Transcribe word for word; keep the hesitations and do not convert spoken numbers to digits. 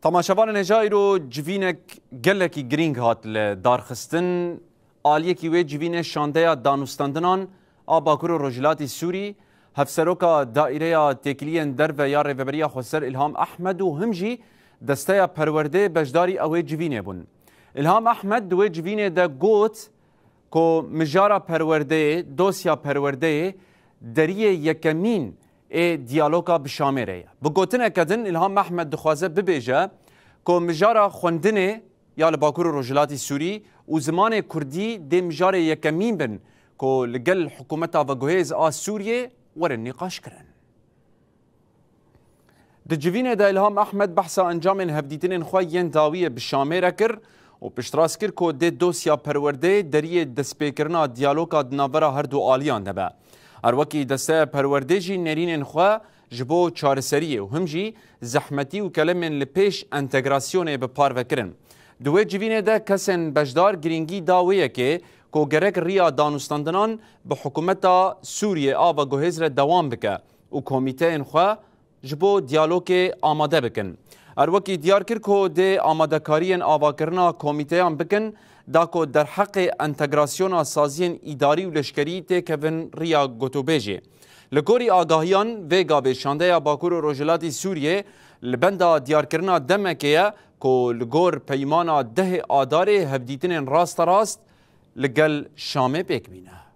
Temaşevanên hêja, îro civînek gelekî girîng hat li darxistin. Aliyekî wê civînê şandeya danûstandinan a Bakur û Rojhilatî Sûrî, Hevseroka Daîreya Têkiliyên Derve ya Rêveberiya Xweser Îlham Ehmed û him jî Desteya Perwerdê beşdarî ew ê civînê bûn. Îlham Ehmed di wê civînê de got ku mijara perwerdeyê, dosya perwerdeyê deriyê yekemîn ê diyaloga bi Şamê re ye. Bi gotineke din, Îlham Ehmed dixwaze bibêje ku mijara xwendinê ya li Bakur û Rojhilatî Sûrî û zimanê Kurdî dê mijarê yekemîn bin ku li gel hikûmeta veguhêz a Sûriyê werin nîqaşkirin. Di civînê de Îlham Ehmed behsa encamên hevdîtinên xwe yên dawiyê bi Şamê re kir û piştrast kir ku dê dosya perwerdeyê deriyê destpêkirina diyaloga di navbera her du aliyan de be. Her wekî Desteya Perwerdê jî nêrînên xwe ji bo çareseriyê û him jî zehmetî û kelemên li pêş entegrasyonê bi parve kirin. Di wê civînê de kesên beşdar girîngî da wê yekê ku gerek riya danûstandinan bi hikûmeta Sûriyê a veguhêz re dewam bike û komîteyên xwe ji bo diyalogê amade bikin. Her wekî diyar kir ku dê amadekariyên avakirina komîteyan bikin, da ku derheqê entegrasyona saziyên îdarî û leşkerî têkevin riya gotûbêjê. Li gorî agahiyan, vê gavê şandeya Bakur û Rojhilatî Sûriyê li benda diyarkirina demekê ye ku li gor peymana dehê Adarê hevdîtinên rasterast li gel Şamê pêk bîne.